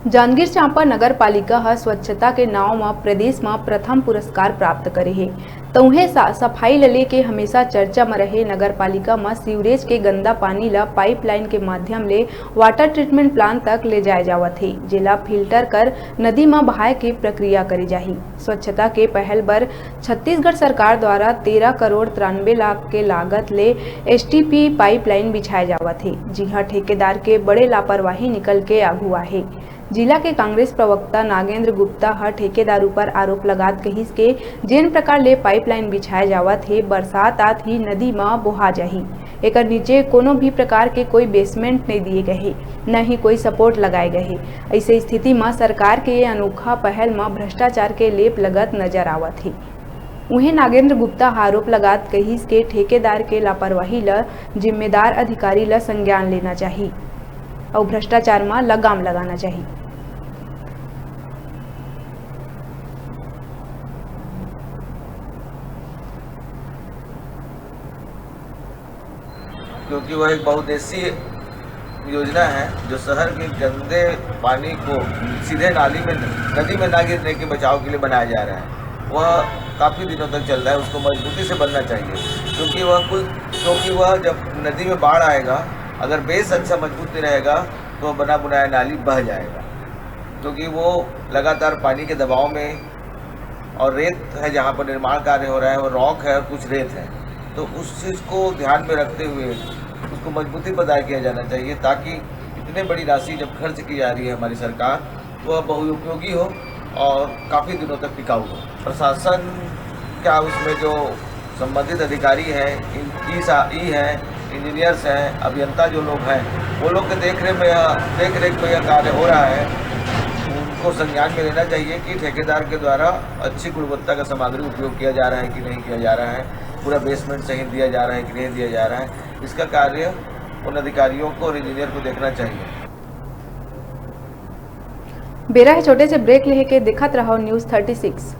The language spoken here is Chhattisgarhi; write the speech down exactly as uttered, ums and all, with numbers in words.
जांजगीर चांपा नगर पालिका ह स्वच्छता के नांव म प्रदेश म प्रथम पुरस्कार प्राप्त करे हे। त उहें सा-, सफाई ल लेके हमेशा चर्चा म रहे नगर पालिका म सीवरेज के गंदा पानी ल पाइपलाइन के माध्यम ले वाटर ट्रीटमेंट प्लांट तक ले जाए जावत हे, जेला फिल्टर कर नदी म बहाए के प्रक्रिया करे जाही। स्वच्छता के पहल बर छत्तीसगढ़ सरकार द्वारा तेरह करोड़ तिरानबे लाख के लागत ले एसटीपी पाइपलाइन बिछाए जावत हे, जिहां ठेकेदार के बड़े लापरवाही निकल के आगू आहे। जिला के कांग्रेस प्रवक्ता नागेंद्र गुप्ता ह ठेकेदार ऊपर आरोप लगात कहिस के जेन प्रकार ले पाइपलाइन बिछाए जावत हे, बरसात आत ही नदी म बोहा जाही। एकर नीचे कोनो भी प्रकार के कोई बेसमेंट नइ दिए गए हे, न ही कोई सपोर्ट लगाए गए हे। अइसे स्थिति म सरकार के ये अनोखा पहल म भ्रष्टाचार के लेप लगत नजर आवत हे। उहें नागेंद्र गुप्ता ह आरोप लगात कहिस के ठेकेदार के लापरवाही ल जिम्मेदार अधिकारी ल संज्ञान लेना चाही अउ भ्रष्टाचार म लगाम लगाना चाही। क्योंकि वह एक बहुउद्देशीय योजना है जो शहर के गंदे पानी को सीधे नाली में, नदी में ना गिरने के बचाव के लिए बनाया जा रहा है। वह काफ़ी दिनों तक चल रहा है, उसको मजबूती से बनना चाहिए, क्योंकि वह कुछ, क्योंकि वह जब नदी में बाढ़ आएगा, अगर बेस अच्छा मजबूत नहीं रहेगा तो बना बुनाया नाली बह जाएगा, क्योंकि वो लगातार पानी के दबाव में, और रेत है जहाँ पर निर्माण कार्य हो रहा है, वो रॉक है और कुछ रेत है, तो उस चीज़ को ध्यान में रखते हुए उसको मजबूती प्रदान किया जाना चाहिए, ताकि इतने बड़ी राशि जब खर्च की जा रही है हमारी सरकार, तो वह बहुउपयोगी हो और काफ़ी दिनों तक टिकाऊ हो। प्रशासन क्या, उसमें जो संबंधित अधिकारी हैं, ई सा-, ई हैं, इंजीनियर्स हैं, अभियंता जो लोग हैं, वो लोग के देख रेख में यह, देख रेख में यह कार्य हो रहा है, उनको संज्ञान में लेना चाहिए कि ठेकेदार के द्वारा अच्छी गुणवत्ता का सामग्री उपयोग किया जा रहा है कि नहीं किया जा रहा है, पूरा बेसमेंट सही दिया जा रहा है कि नहीं दिया जा रहा है, इसका कार्य उन अधिकारियों को और इंजीनियर को देखना चाहिए। बेरा है छोटे से ब्रेक लेके, देखत रहो न्यूज़ थर्टी सिक्स।